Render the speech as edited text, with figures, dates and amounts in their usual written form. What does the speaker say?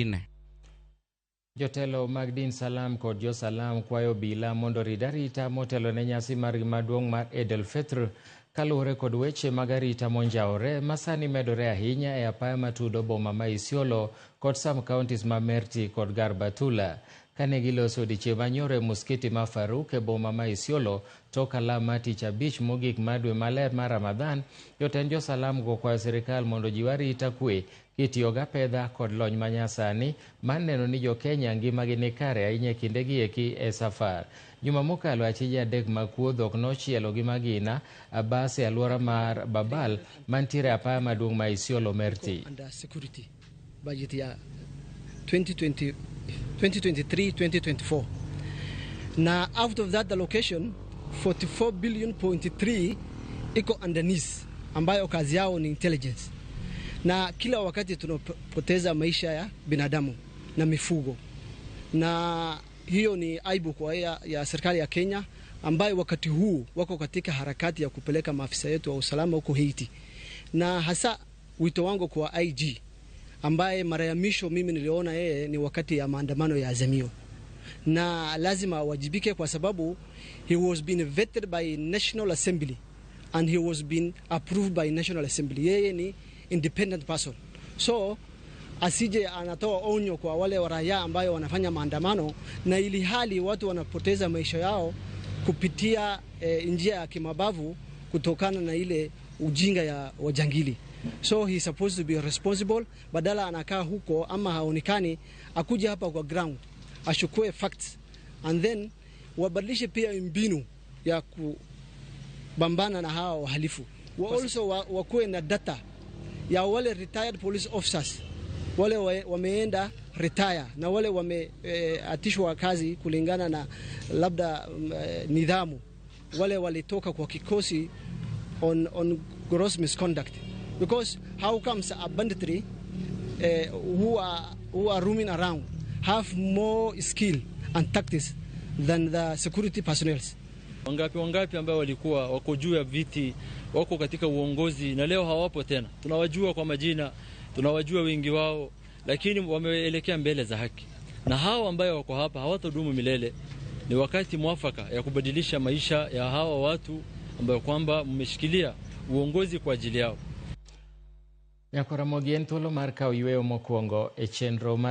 Ne. Jotelo mag din Salam kod jo Salam kwayo obila mondo orid arita motelo ne nyasi margi maduong' mar Eid al-Fitr kaluwore kod weche mag arita monjawore ma sani medore ahinya e apaya matudo boma ma Isiolo kod sub counties ma Merti kod Garbatula. Kane giloso odiechieng' manyoro e muskiti ma Faruk e boma ma Isiolo tok alam mar tich abich mogik mar dwe maler mar Ramadhan, jotend jo Salam go kwayo sirikal mondo ojiw arita kwe kitiyo gi apedha kod lony manyasani mar neno ni jo-Kenya ngimagi ni kare ahinya e kindegi eki e safar. Juma mokalo achije adek mag kuo dhok nochielo gi magina bas e alwora mar Babal mantiere e apaya maduong' ma Isiolo Merti. Under security budget ya 2020, 2023 2024, na out of that allocation 44 billion point 3 iko under NIS ambayo kazi yao ni intelligence, na kila wakati tunapoteza maisha ya binadamu na mifugo, na hiyo ni aibu kwa ya serikali ya Kenya ambayo wakati huu wako katika harakati ya kupeleka maafisa yetu wa usalama huko Haiti, na hasa wito wangu kwa IG ambaye mara ya mwisho mimi niliona yeye ni wakati ya maandamano ya Azimio, na lazima awajibike kwa sababu he was been vetted by National Assembly and he was been approved by National Assembly. Yeye ni independent person, so asije anatoa onyo kwa wale raia ambayo wanafanya maandamano, na ili hali watu wanapoteza maisha yao kupitia njia ya kimabavu kutokana na ile ujinga ya wajangili. So he supposed to be responsible, badala anakaa huko ama haonekani, akuja hapa kwa ground achukue facts and then wabadilishe pia mbinu ya kupambana na hawa wahalifu. Wa also wakuwe na data ya wale retired police officers wale wameenda retire na wale wameatishwa kazi kulingana na labda nidhamu, wale walitoka kwa kikosi on gross misconduct, because how comes a banditry who are roaming around have more skill and tactics than the security personnel? Wangapi wangapi ambao walikuwa wako juu ya viti, wako katika uongozi na leo hawapo tena. Tunawajua kwa majina, tunawajua wengi wao, lakini wameelekea mbele za haki, na hao ambayo wako hapa hawatadumu milele. Ni wakati mwafaka ya kubadilisha maisha ya hawa watu ambayo kwamba mmeshikilia uongozi kwa ajili yao. Nyakora Ramogi en thuolo mar kawo yweyo mokwongo e chenro mar